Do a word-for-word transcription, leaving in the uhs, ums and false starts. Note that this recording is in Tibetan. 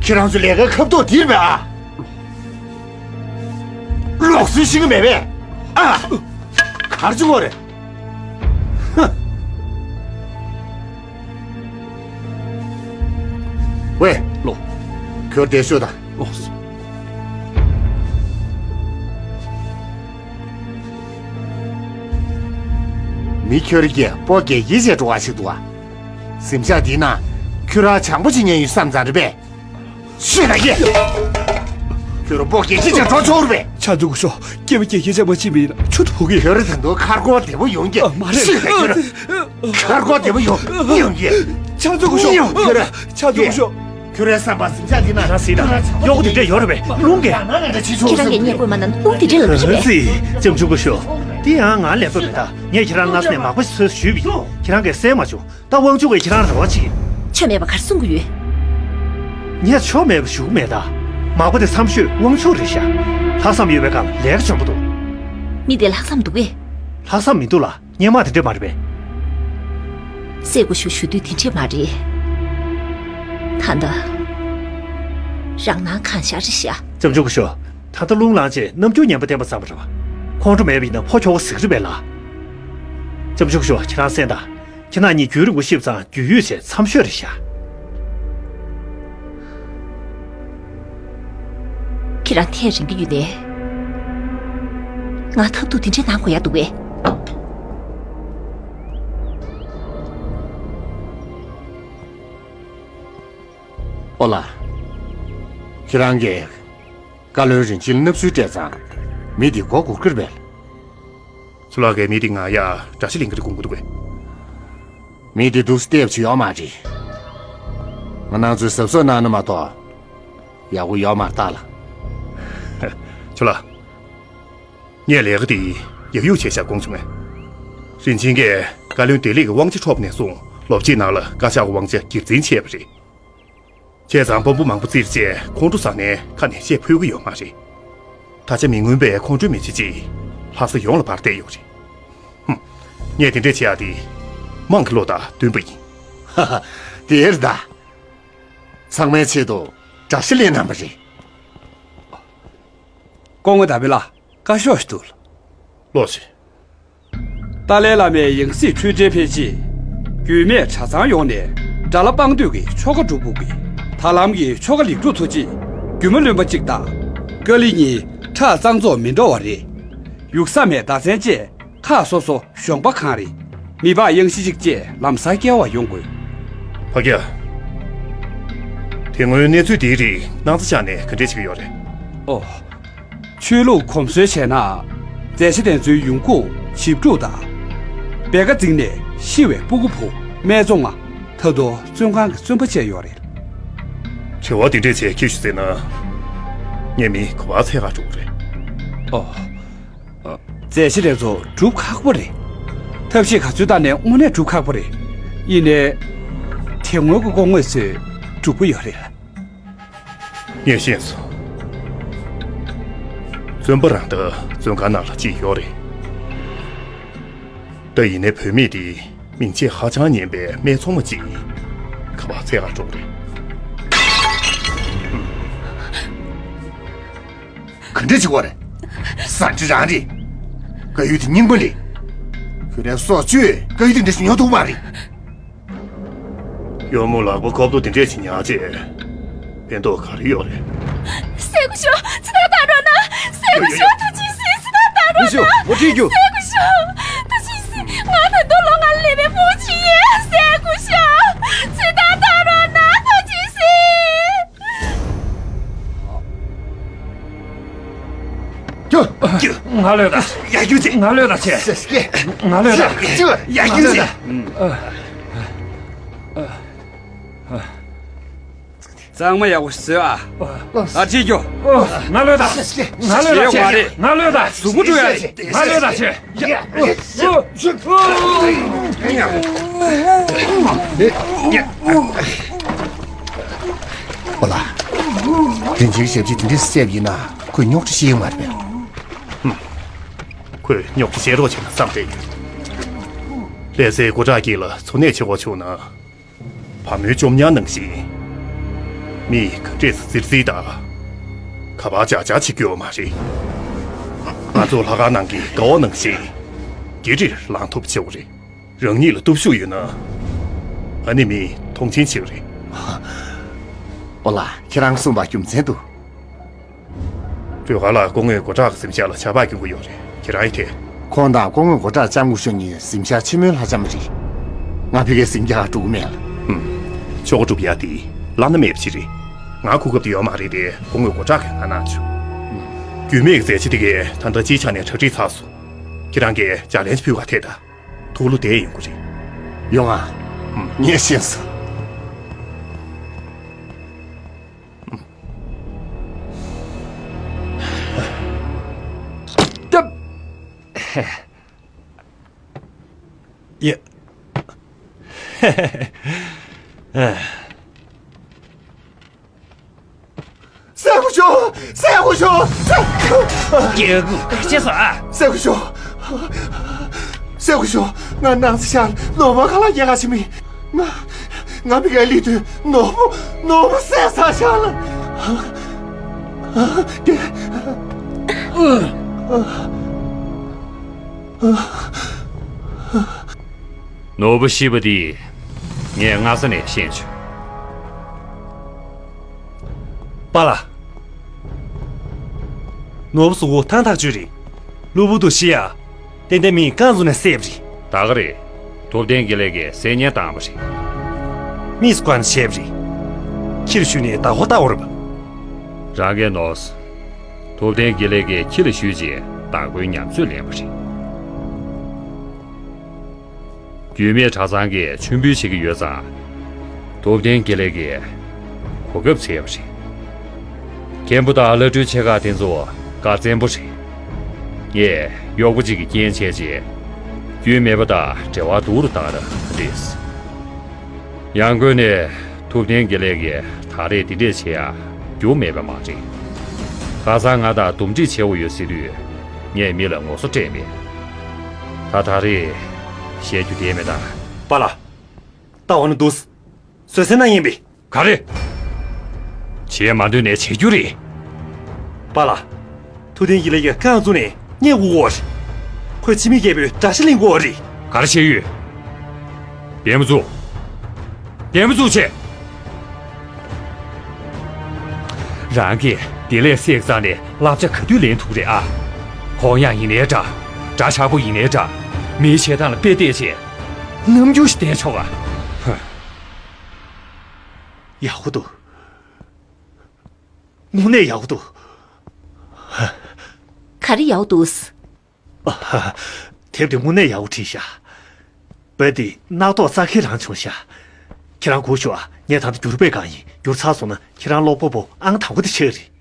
ཁྱེད་རང་ཚོ་ལས་ཀའི་ཁ་ཐོག་འདིར་བས་ཨ། ལོག་སྲོལ་ཤེས་ཀྱི་མེད་པས་ཨ། གར་བྱུང་བ་རེད། ཧ། ཝེ། ལོ། ཁྱོད་བསྡད་ཤོག་དང་། ལོ། མི་ཁྱོད་ཀྱིས་སྤོ་རྒྱལ་ཁྱི་བྱས་འགྲོ་བ་ཞིག་འདུག་ཨ། གཟིམ་ཤག་འདིའི་ནང་ཁྱོད་རང་བྱང་པོ་ཅིག་ཉན་ཡོད་བསམ་ཙང་རེད་པས། ཤི་ན་ཡེ། ཁྱོད་རང་སྤོ་རྒྱལ་ཁྱི་བྱས་འགྲོ་ཆོག་རེད་པས། ཕྱག་མཛུབ་ཀྱི་ཤོག་སྐྱེས་པ་རྒྱལ་ཁྱི་བྱས་མ་ཕྱིན་པ་ཡིན་ན་ཆུ་དོག་གི། ཁྱོད་རང་ད་དུང་ཁ་སྐོར་བདེ་པོ་ཡོང་གི། ཨ། མ་རེད། ཤི་ན་ཁྱོད་རང་། ཁར་སྐོར་བདེ་པོ་ཡོང་ཡོང་གི། ཕྱག་མཛུབ་ཀྱི་ཤོག་ཡོང་ཁྱོད་རང་། ཕྱག་མཛུབ་ཀྱི་ཤོག་ཁྱོད་རའི་བསམ་པ་གཟིམ་ཤག་འདི་ན་རང་སྲིད་ན་གཡོག་པོ་དེ་འདྲས་ཡོད་རེད་པས། རླུང་གིས། ཁྱེད་རང་གིས་བརྙས་བཀོད་མ་གནང་ན་རླུང་དེ་འདྲས་ལ་འདྲ་ཞིག་རེད། ལགས་སེ། ལྕམ་ཆུང་སྐུ་ཞབས། འདི་ཡང་ང་ལས་པ་མེད་ད། ངས་ཁྱེད་རང་སྔ་ས་ནས་མག་པ་ཞིག་འཚོལ་ཞུས་པ་ཡིན། ཁྱེད་རང་གིས་གསན་མ་བྱུང་། ད་དབང་ཕྱུག་གིས་ཁྱེད་རང་རེ་བ་བྱེད་ཀྱི། ཆོ་མེད་པ་ག་རེ་གསུང་གི་ཡོད། ངས་ཆོ་མེད་པ་ཞུ་གི་མེད་ད། མག་པ་དེ་མཚམས་ཤོད་དབང་ཕྱུག་རེད་ཤག་ལྷག་བསམ་ཡོད་པའི་སྒང་ལས་ཀ་འཇོན་པོ་འདུག་མི་དེ་ལྷག་བསམ་འདུག་གས། ལྷག་བསམ་མི་འདུག་ལ། སྔོན་མ་དེ་འདྲས་མ་རེད་པས། སྲས་སྐུ་ཞབས་ཞུ་དུས་དེ་འདྲས་མ་རེད། ད་ལྟ་རང་སྣང་གང་ཤར་རེད་ཤག་ལྕམ་ཆུང་སྐུ་ཞབས། ད་ལྟ་རླུང་ལངས་རྗེས་རྣམ་འགྱུར་ངན་པ་བསྟན་པ་ཙམ་རེད་པ། ཁོང་ཁྲོ་མེད་པ་ཡིན་ན་ཕོ་ཁྱོ་ག་ཟིག་རེད་པས་ལ། ལྕམ་ཆུང་སྐུ་ཞབས་ཁྱེད་རང་གསན་དང་། ཁྱེད་རང་གཉིས་རྒྱུན་རིང་པོ་གཤིབས་ཙང་རྒྱུས་ཡོད་བྱས་མཚམས་ཤོད་རེད་ཤག་ཁྱེད་རང་ཐད་རིང་གི་ཡུལ་ནས་ང་ཐབས་སྡུག་དེ་འདྲས་གནང་དགོས་ཡ་འདུག་གས། ཨོ་ལ། ཁྱེད་རང་གིས་བཀའ་བློན་རིན་ཆེན་ལ་མནའ་ཟུར་སྤྲད་ཙང་། མི་དེ་མགོ་སྒུར་གི་རེད་པས། ཚུར་ལོག་གི་མི་དེ་ང་ཡ་དགྲ་ཤ་ལེན་གི་རེད་དགོངས་ཀྱི་འདུག་གས། མི་དེ་འདུག་སེ་བལྟས་པ་ཅིག་ཡོད་མ་རེད། ང་རང་ཚོས་གཟབ་གཟབ་གནང་ན་མ་གཏོགས་ཡག་པོ་ཡོད་མ་རེད་ད་ལ། ཚུར་ལོག་ངས་ལས་ཀ་དེ་ཡག་ཡོད་བྱས་ཤག་དགོངས་བྱུང་ངས། རིན་ཆེན་གྱིས་བཀའ་བློན་བདེ་ལེགས་ཀྱི་དབང་ཆ་འཕྲོག་པ་ནས་བཟུང་ལོ་གཅིག་ནང་ལ་བཀའ་ཤག་གི་དབང་ཆ་སྒེར་འཛིན་བྱས་པ་རེད། བྱས་ཙང་དཔོན་པོ་མང་པོ་བཙིར་རྗེས་ཁོང་ཁྲོ་ཟ་ནས་ཁ་ནས་བཤད་ཕོད་ཀྱི་ཡོད་མ་རེད། ད་ཆ་མི་མངོན་པས་ཁོང་ཁྲོའི་མི་ཚེ་གཅིག་ལྷ་ས་ཡོངས་ལ་འབར་བསྡད་ཡོད་རེད། ཧུམ། ངས་དེ་འདྲས་བྱེད་ཡག་དེ་དམངས་ཀྱི་བློ་དང་བསྟུན་པ་ཡིན། ཧ་ཧ། དེ་རེད་ད། ཚང་མའི་ཆེད་དུ་དགྲ་ཤ་ལེན་གནང་བ་རེད། སྐུ་ངོ་དཱ་བི་ལགས། བཀའ་ཤོག་ཞིག་འདུག་ལགས་སེ། ཏཱ་ལའི་བླ་མའི་ཡང་སྲིད་འཁྲུལ་བྲལ་ཕེབས་རྗེས། རྒྱུད་སྨད་གྲྭ་ཚང་ཡོངས་ནས་དགྲ་ལྷ་དཔང་འདོད་ཀྱི་ཆོ་ག་སྒྲུབ་དགོས་ཀྱི། ད་ལམ་གྱི་ཆོ་ག་ལེགས་གྲུབ་ཐོབ་རྗེས། རྒྱུད་མ་རློན་པ་གཅིག་དང་། ཀ་ལི་གཉིས་ཁྲག་གཙང་བཙོག་མི་འགྲོ་བ་རེད། ཡུགས་ས་མེད་མདའ་ཚན་བཅས་ཁག་སོ་སོ་གཞོང་པ་གང་རེད། མི་ཕག་གཡང་གཞི་གཅིག་བཅས་ལམ་སང་སྐྱེལ་བ་ཡོང་དགོས། ཕ་གི་ཡ། དེ་སྔོན་གནས་ཚུལ་འདིའི་རིགས་སྣང་ཚ་ཆགས་ནས་ག་འདྲས་བྱེད་ཀྱི་ཡོད་རེད། ཨོ། ཆོས་ལུགས་གོམས་སྲོལ་བྱས་ན། མཛད་བྱ་དེ་ཚོའི་ཡོང་ཁུངས་ཞིབ་འཇུག་དང་། བེ་ཀ་འཛིང་ནས་ཤི་བའི་སྤུ་གུ་བུ་སྨད་འཚོང་བ་ད་དུང་བཙོན་ཁང་གི་བཙོན་པ་བྱས་ཡོད་རེད། དྲི་བ་འདི་འདྲས་བྱས་ཁྱེར་ཤོག་ཟེར་ན། ངས་མི་ག་པར་འཚོལ་ག་འགྲོ་གི་རེད། ཨོ། མཛད་བྱ་དེ་ཚོ་སྒྲུབ་ཁག་པོ་རེད། ཐབས་ཤེས་ག་ཚོད་བཏང་ནས་དངོས་གནས་སྒྲུབ་ཁག་པོ་རེད། ཡིན་ནའི། དེ་སྔོན་གྱི་སྐུ་ངོ་ཚོས་སྒྲུབ་ཀྱི་ཡོད་རེད། ངས་ཤེས་སོང་། བཙོན་པ་རང་ད་བཙོན་ཁང་ནང་ལ་གཅིག་ཡོད་རེད། ད་ཡིན་ནའི་བུད་མེད་དེ་མིང་ཆད་ཧ་ཅང་ཉན་པའི་སྨད་འཚོང་མ་གཅིག་ག་པར་འཚོལ་ག་འགྲོ་གི་རེད། ག་འདྲ་བྱེད་དགོས་རེད། ཟ་འདྲེ་རང་རེད། དཀར་ཡོལ་དེ་རྙིང་པ་རེད། ཁྱོད་རའི་སྲོག་གཅོད་དཀར་ཡོལ་དེ་འདྲ་ཞིག་ཉོ་ཐུབ་མ་རེད། གཡོག་མོ་ལག་པ་ཁོབ་ཏོ་དེ་འདྲས་ཞིག་ཉར་རྗེས་ཕན་ཐོགས་ག་རེ་ཡོད་རེད། སྲས་སྐུ་ཞབས། ཚེ་ཐར་བཏང་རོགས་གནང་། སྲས་སྐུ་ཞབས། ཐུགས་རྗེ་གཟིགས། ཚེ་ཐར་བཏང་རོགས་གནང་། སྲས་སྐུ་ཞབས། ཐུགས་རྗེ་གཟིགས། ང་ད་དུང་ལོ་ལྔ་སླེབས་པའི་བུ་གཅིག་ཡིན། སྲས་སྐུ་ཞབས། ཚེ་ཐར་བཏང་རོགས་གནང་། ཐུགས་རྗེ་གཟིགས། ཁྱོད། ཁྱོད། ང་ལོས་ད། ཡ་ཁྱོད་ཚེ། ང་ལོས་ད་ཆེ། ང་ལོས་ད། ཁྱོད། ཡ་ཁྱོད་ཚེ། གཙང་མ་ཡག་པོ་བཟོས་ཨ། ཨ་ཅེ་ཁྱོད། ང་ལོས་ད། ང་ལོས་ད་ཆེ། ང་ལོས་ད། གཟུགས་པོ་འགྲོ་ཡ་རེད། ང་ལོས་ད་ཆེ། ཨོ་ལ། རིན་ཆེན་ཞབས་ཕྱི་དེ་འདྲའི་སྲས་ཡིན་ན་ཁོས་རྙོག་དྲ་ཤེས་ཡོད་མ་རེད་པས། ཁོས་རྙོག་དྲ་བཤད་རོགས་བྱས་ན་བསམ་བསྡད་ཡོད། ལྷ་སའི་སྐུ་དྲག་གིས་ལ་འཚོ་གནས་བྱེད་དགོས་བྱུང་ན། བ་མོའི་བཅོམ་ཉར་ནང་བཞིན། མི་ག་འདྲས་སུ་ཙིར་ཙིར་དང་། ག་པར་ཇག་ཇག་བྱེད་རྒྱུ་ཡོད་མ་རེད། ང་ཚོ་ལྷ་ཁང་ནང་གི་དགའ་བོ་ནང་བཞིན་གྱི་རིར་ལངས་ཐུབ་ཆེ་བོ་རེད། རང་ཉིད་ལ་སྟོབས་ཤུགས་ཡོད་ན། ཨ་ནི་མི་མཐོང་ཆེན་བྱེད་ཀྱི་རེད། ཨོ་ལ། ཁྱེད་རང་གསུངས་པ་རྒྱུ་མཚན་འདུག་སྒྲོལ་དཀར་ལགས་སྐུ་ངོ་སྐུ་དྲག་གི་གཟིམ་ཤག་ལ་ཆར་པ་གྱོན་གྱི་ཡོད་རེད། ཁྱེད་རང་ཡིན་དེ། ཁོང་དང་སྐུ་ངོ་སྐུ་དྲག་ལྕམ་སྐུ་ཞབས་གཉིས་གཟིམ་ཤག་ཆེན་མོའི་ལྷ་ལྕམ་རེད། ང་ཕ་གིར་གཟིམ་རྒྱག་ག་འགྲོ་གི་མེད་ལ། ཧུམ། ཆོ་ག་སྒྲུབ་ཡ་དེ་བླ་ན་མེད་པ་ཞིག་རེད། ང་གོ་སྐབས་དེ་ཡོད་མ་རེད་དེ་སྐུ་ངོ་སྐུ་དྲག་གིས་ང་གནང་བྱུང་། རྒྱུས་མེད་ཀྱི་མཛད་རྗེས་དེ་གས་ད་ལྟ་སྤྱིའི་ཆ་ནས་གྲ་སྒྲིག་ཚར་སོང་། ཁྱེད་རང་གིས་ལྗགས་ལན་ཅིག་ཕུལ་ག་ཐད་ད། ཐུགས་བློ་བདེ་ཡོང་གི་རེད། ཡོང་ང་། ངས་ཤེས་སོང་། ཡ། སྲས་སྐུ་ཞབས། སྲས་སྐུ་ཞབས། སྐྱེ་དགུ་ག་ཆེ་ས། སྲས་སྐུ་ཞབས། སྲས་སྐུ་ཞབས། ང་ནང་ས་ཤར་ནོར་བུ་ཁ་ལ་རྒྱལ་ཁ་ཆེ་མི། ང་ང་མི་ག་ལི་དུ་ནོར་བུ་ནོར་བུ་སྲས་ས་ཤར་ལ། དེ། ནོར་བུ་ཤི་བ་འདི་ངས་སྔ་ས་ནས་ཤེས་བྱུང་། པཱ་ལགས། ནོར་བུ་གཟུགས་པོ་ཐང་ཐག་ཆོད་རེད། གློ་བུར་དུ་ཤི་ཡ། ཏན་ཏན་མི་རྐང་བཙུགས་ནས་བསད་པ་རེད། ད་ག་རེད། ཐུབ་བསྟན་དགེ་ལེགས་ཀྱིས་བསད་ཉེན་བཏང་བ་རེད། མིས་བཀག་ནས་བྱས་པ་རེད། ཁྱི་ལ་གཞུས་ནས་བདག་པོ་ལྟ་བར་བ། རང་གིས་ནོར། ཐུབ་བསྟན་དགེ་ལེགས་ཀྱིས་ཁྱི་ལ་གཞུས་རྗེས་བདག་པོའི་ཉམས་ཚོད་ལེན་པ་རེད། རྒྱུས་མེད་གྲྭ་ཚང་གིས་མཆོད་འབུལ་བྱེད་ཀྱི་ཡོད་ཙང་། ཐུབ་བསྟན་དགེ་ལེགས་ཀྱིས་གོ་སྐབས་བཙལ་བ་རེད། མཁན་པོ་དང་བླ་སྤྲུལ་ཆེ་ཁག་དེ་ཚོ་བཀའ་བཙན་པོ་རེད། ངས་གཡོག་པོ་གཅིག་གི་རྐྱེན་བྱས་རྗེས། རྒྱུས་མེད་པ་དང་འབྲེལ་བ་སྡུག་རུ་བཏང་ར་རེད། ཡང་སྒོས་ནས་ཐུབ་བསྟན་དགེ་ལེགས་ཀྱིས་ད་རེས་འདི་འདྲས་བྱེད་ཡ་རྒྱུ་མེད་པ་མ་རེད། ཁ་སང་ང་དང་འདུམ་འགྲིག་བྱེད་དགོས་ཡོད་ཟེར་དུས་ངས་མི་ལ་ངོ་སོ་སྤྲད་མེད། ད་ད་རེས་བཤད་རྒྱུ་དེ་མེད་ད། པཱ་ལགས། ལྟ་བ་ན་འདུག་བཟོད་བསྲན་གནང་ཡིན་པས། ག་རེ། བྱེད་མ་འདོད་ནས་བྱེད་རྒྱུ་རེད། པཱ་ལགས། ཐུབ་བསྟན་དགེ་ལེགས་ཀྱིས་རྐང་བཙུགས་ནས་བརྙས་དགོས་ཀྱི་ཡོད་རེད། ཁོས་འཆི་མེད་རྒྱལ་པོའི་དགྲ་ཤ་ལེན་དགོས་ཀྱི་ཡོད་རེད། ག་རེ་བཤད་ཡོད། བདེན་པ་བཙུགས། བདེན་པ་བཙུགས་བྱས། རང་གིས་བདེ་ལེགས་བསད་ཚར་ནས་བསླབ་བྱ་ག་དུས་ལེན་ཐུབ་རེད་ཨ། ཁོང་ཡང་ཡིན་ནའི་འདྲ། འདྲ་ཆགས་པོ་ཡིན་ནའི་འདྲ། མིའི་བྱེད་སྟངས་ལ་དཔེ་བལྟས་བྱས། རྣམ་འགྱུར་ཞིག་བསྟན་ཆོག་ག་ཧ། ཡག་པོ་འདུག་དངོས་གནས་ཡག་པོ་འདུག་ག་རེ་ཡག་པོ་འདུག་དེབ་དེ་དངོས་གནས་ཡག་པོ་བྲིས་ཤག་བོད་དེ་རྣག་ཐོག་རྩ་ཁའི་རང་བྱུང་ཤག་ཁྱེད་རང་སྒུག་ཤོག་ཨ། ངས་ད་ལྟ་བསྒྱུར་དཔེ་སྒང་ཡིན། བསྒྱུར་ཚར་སོང་ན་ཁྱེད་རང་ཀློག་པ་པོ་ཨང་དང་པོ་དེ་ཆགས་རེད།